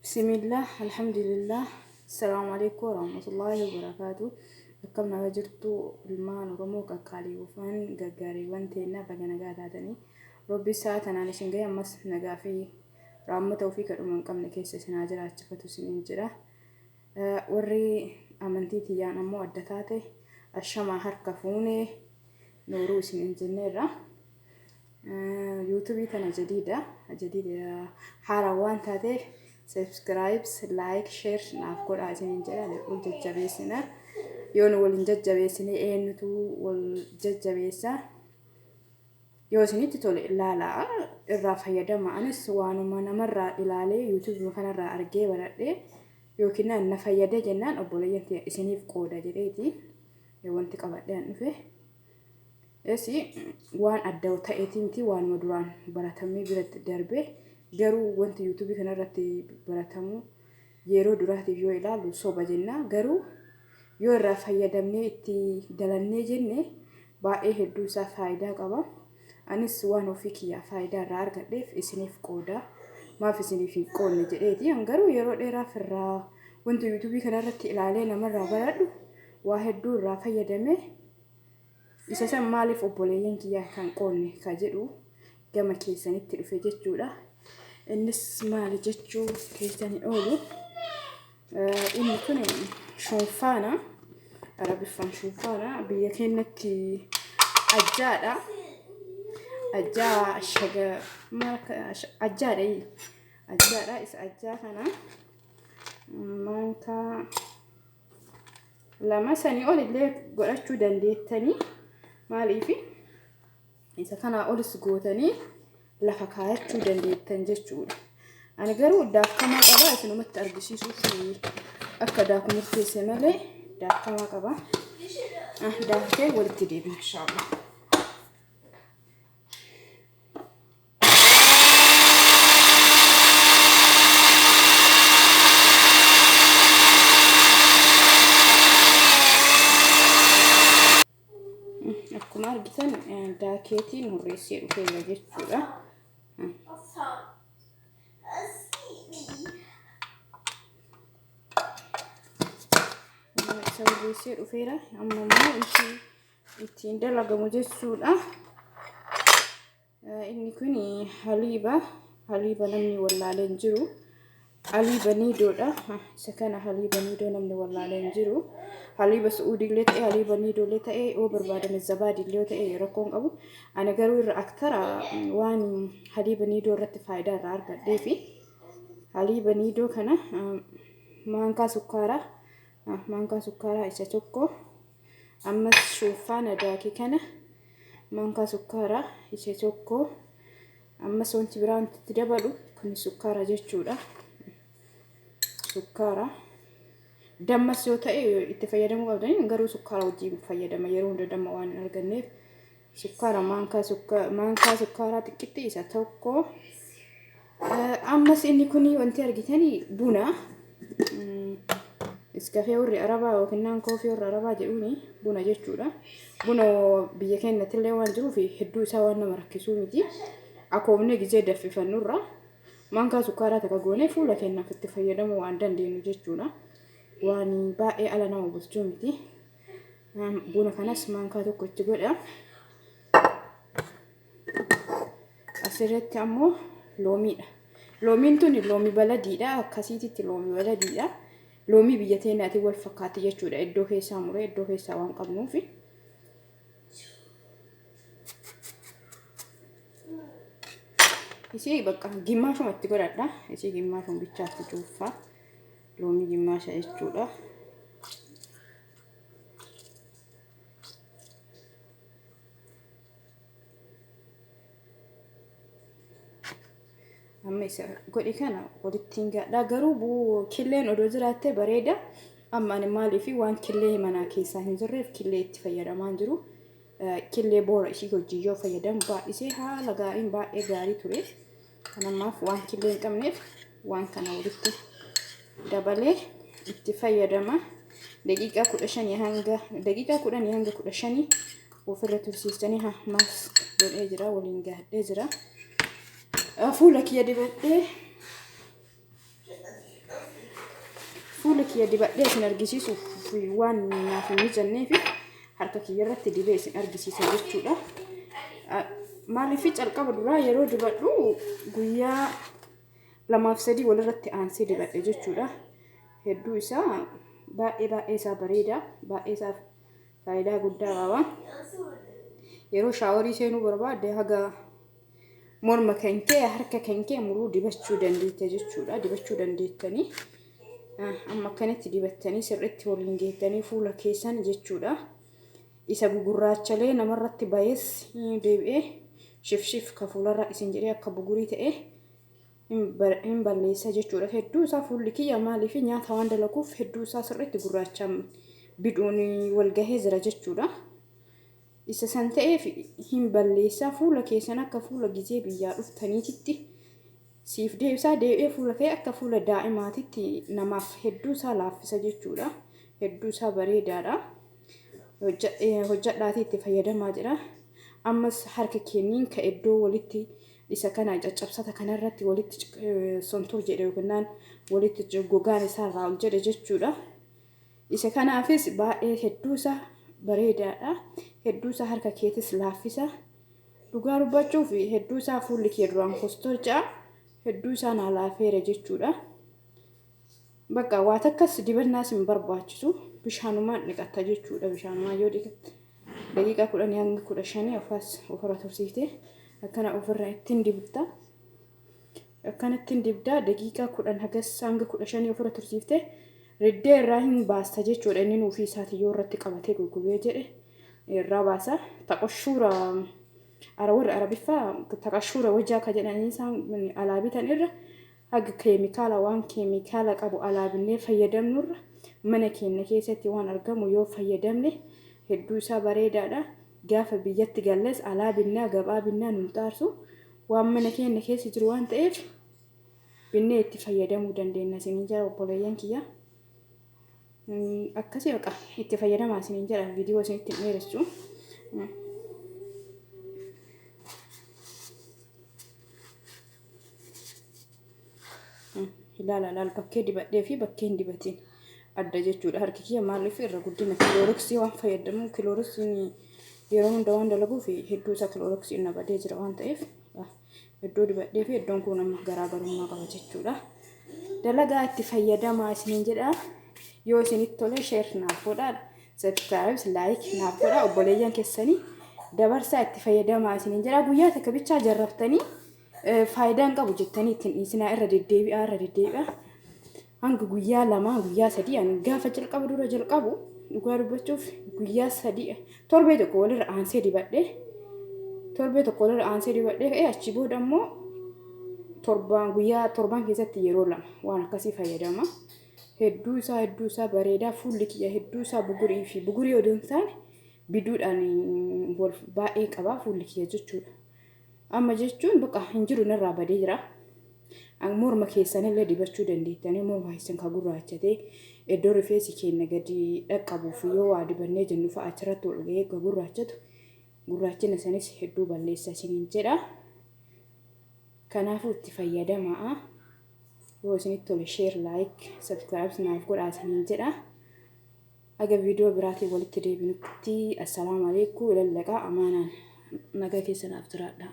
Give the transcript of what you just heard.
Bismillah, alhamdulillah, Assalaamu alaikum warahmatullahi wabarakatuh. Akkam nagaa jirtu ilmaan Oromoo qaqqaaliiwwan gaggaariiwwan teennaa baga nagaa taatanii. Rabbi isaa tanaan isin gahe ammas nagaa fi raammata ofii kadhuma hin qabne keessa isin haa jiraachifatu isiniin jedha. Warri amantii tiyyaan ammoo adda taate ashamaa harka fuunee nooruu isiniin jenneerra. Yuutuubii tana jadiida jadiida haaraa waan taateef subscribe, like, share naaf godhaa isiniin jedha. Wal jajjabeessina. Yoo nu waliin jajjabeessine eenyutu wal jajjabeessa? Yoo isinitti tole ilaalaa irraa fayyadama. Anis waanuma namarraa ilaalee yuutuubii kanarraa argee baradhee yookiin na fayyadee jennaan obboleeyyan tiyya isiniif qooda jedheeti wanti qabadhee an dhufe. Esi waan adda ta'eeti miti, waanuma duraan baratamee biratti darbe. Garuu wanti yuutuubii kanarratti baratamu yeroo duraatiif yoo ilaallu soba jenna, garuu yoo irraa fayyadamnee itti dalannee jenne baay'ee hedduu isaa faayidaa qaba. Anis waan ofii kiyyaa faayidaa irraa argadheef isiniif qooda. Maaf isiniif hin qoodne jedheeti. An garuu yeroo dheeraaf irraa wanti yuutuubii kanarratti ilaalee namarraa baradhu waa hedduu irraa fayyadame. Isa san maaliif obboleeyyan kiyyaa kan qoodne ka jedhu gama keessanitti dhufe jechuudha. Innis maali jechuu keessan hin oolu. Inni kun shunfaana. Arabiffaan shunfaana. Biyya keenyatti ajjaadha. Ajjaa shaga maal akka ajjaadha. Ajjaadha. Isa ajjaa kana maankaa lama sanii ol illee godhachuu dandeettanii, maaliif isa kanaa olis gootanii lafa kaayachuu dandeettan jechuudha. Ani garuu daakamaa qaba, isinumatti argisiisuuf akka daaku murteesse malee daakamaa qaba. Daakee walitti deebina inshaallah. Akkuma argitan daakeetiin hurreessee dhufeera jechuudha. Isa hurreessee dhufeera. Amma immoo ittiin dalagamu jechuudha. Inni kun haliiba. Haliiba namni wallaalee hin jiru. Haliiba niidoodha. Isa kana haliiba niidoo namni wallaalee hin jiru. Haliiba su'uudiillee ta'e, haliiba niidoollee ta'e, yoo barbaadame zabaadiillee yoo ta'e rakkoo hin qabu. Ani garuu irra aktara waan haliiba niidoo irratti faayidaa irraa argadhee fi haliiba niidoo kana maankaa sukkaaraa, maankaa sukkaaraa isa tokko, ammas shuuffaan adaakii kana maankaa sukkaaraa isa tokko, ammas wanti biraa wanti itti dabalu kun sukkaara jechuudha. Sukkaara. Dammas yoo ta'e itti fayyadamuu qabdanii, garuu sukkaara wajjin fayyadama yeroo hunda damma waan hin arganneef. Sukkaara maankaa sukkaaraa xiqqixxi isa tokko. Ammas inni kun wanti argitanii buna. Iskafee warri Arabaa yookiin naan koofii warri Arabaa jedhuuni buna jechuudha. Buna biyya keenyatti illee waan jiruuf hedduu isaa waan nama rakkisuu miti. Akoomnee gizee daffifannurra maankaa sukkaaraa takka goonee fuula keenyaaf itti fayyadamuu waan dandeenyu jechuudha. Waan baay'ee ala nama bulchuu miti. Buna kanas maankaa tokko itti godha. Asirratti ammoo loomiidha. Loomiin tun loomii baladiidha. Akkasiititti loomii baladiidha. Loomii biyya teenyaatiin wal fakkaatti jechuudha. Iddoo keessaa muree iddoo keessaa waan qabnuufi. Isii bakka gimmaashuma itti godhadha. Isii gimmaashuma bichaatti cuuffaa. Loomii gimmaasha jechuudha. Amma isa godhi kana walitti hin gadhaa, garuu killeen odoo jiraattee bareeda. Amma ani maaliif waan killee manaa keessaa hin jirreef killee itti fayyadamaa hin jiru. Killee boora ishii hojii yoo fayyadamu baay'isee haala gaariin baay'ee gaarii ture. Kan ammaaf waan killee hin qabneef waan kana walitti dabalee itti fayyadama. Daqiiqaa 15 hanga daqiiqaa 10 hanga 15 ofirra tursiistanii haa maask godhee jira, waliin gaadhee jira. Fuula kiyya dibadhee Fuula kiyya dibadhee isin argisiisuuf waan naaf hin mijanneef harka kiyya irratti dibee isin argisiisa jechuudha. Maaliif calqaba duraa yeroo dibadhu guyyaa lamaaf sadii walirratti aansee dibadhe jechuudha. Hedduu isaa baay'ee baay'ee isaa bareeda. Baay'ee isaa faayidaa guddaa qaba. Yeroo shaaworii seenuu barbaadde haga morma kan kee harka kan kee muruu dibachuu dandeetta jechuudha. Dibachuu dandeettanii. Amma akkanatti dibattanii sirriitti waliin geettanii fuula keessan jechuudha. Isa gugurraachalee namarratti bayees deebi'ee shifshif ka fuularra isin jedhee akka bugurii ta'e hin balleessa jechuudha. Hedduu isaa fuulli kiyya maaliif nyaata waan dalaguuf hedduu isaa sirriitti gurraachaan bidhuun wal gahee jira jechuudha. Isa san ta'eef hin balleessaa fuula keessan akka fuula gizee biyyaa dhuftaniititti siif deebisaa deebi'ee fuula kee akka fuula daa'imaatitti namaaf hedduu isaa laaffisa jechuudha. Hedduu isaa bareedaadha. Hojjadhaatii itti fayyadamaa jira. Ammas harka kenniin ka iddoo walitti isa kana caccabsata kanarratti walitti sontur jedhe yookiin walitti gogaan isaa irraa ol jedhe jechuudha. Isa kanaafis baay'ee hedduu isaa bareedaadha. Hedduu isaa harka keetis laaffisa. Dhugaa dubbachuuf hedduu isaa fuulli kee duraan kostorca'a. Hedduu isaa naa laafeera jechuudha. Bakka waa takkas dibannaas hin barbaachisu. Bishaanumaan dhiqatta jechuudha. Bishaanumaan yoo dhiqatte daqiiqaa 10 hanga 15 ofaas ofirra tursiiftee akkana ofirra ittiin dibda. Akkana ittiin dibdaa daqiiqaa 10 hagas hanga 15 ofirra tursiiftee riddee irraa hin baasta jechuudha. Inni ofii isaatii yoo irratti qabatee goggogee jedhe irraa baasa. Taqoshuura ara warra Arabiffaa taqashuura wajjaa ka jedhanii isaan alaa bitan irra haga keemikaala waan keemikaala qabu alaa binnee fayyadamnurra mana keenya keessatti waan argamu yoo fayyadamne hedduu isaa bareedaadha. Gaafa biyyatti galles alaa binnaa gabaa binnaa nun xaarsu waan mana keenya keessa jiru waan ta'eef binnee itti fayyadamuu dandeenya isiniin jedha obboleeyyan kiyya. Akkasii baqa itti fayyadamaa isiniin jedha viidiyoo isinitti hin dheeressu. Ilaala ilaala bakkee dibadhee fi bakkee hin dibatiin adda jechuudha. Harki kiyya maaliif irra guddina kilooroksii waan fayyadamu kilooroksiin yeroo hunda waan dalaguuf hedduu isaa kilooroksiin na badee jira waan ta'eef iddoo dibadhee fi iddoon kun amma garaagarummaa qaba jechuudha. Dalagaa itti fayyadamaa isiniin jedha. Yoo isinitti tole share naaf godhaa. Subscribe, like naaf godhaa obboleeyyan keessanii dabarsaa itti fayyadamaa isiniin jedha. Guyyaa takka bichaa jarraftanii faayidaan qabu jettanii ittiin dhiisinaa irra deddeebi'aa irra deddeebi'aa. Hanga guyyaa 2 guyyaa 3 ani gaafa jalqabu dura jalqabu dhugaa dubbachuuf guyyaa 3 torbee tokko walirra aansee dibadhee torbee tokko walirra aansee dibadhee ka'ee achi booda immoo torbaan guyyaa torban keessatti yeroo lama waan akkasii fayyadama. Hedduu isaa bareedaa fuulli kiyya hedduu isaa bugurii fi bugurii odoo hin taane biduudhaan wal baay'ee qabaa fuulli kiyya jechuudha. Amma jechuun bakka hin jiru narraa badee jira. Morma keessanillee dibachuu dandeettanii morma keessan ka gurraachatee iddoo rifeensi keenya gadi dhaqqabuuf yoo waa dibannee jennu fa'a achirratti ol ga'ee ka gurraachatu gurraachina sanis hedduu balleessa isiniin jedha. Kanaafuu itti fayyadamaa. Yoo isinitti tole share, like, subscribe naaf godhaa isiniin jedha. Aga viidiyoo biraatiin walitti deebinutti assalaamu alaikum ilallaqaa amaanaan nagaa keessa naaf jiraadha.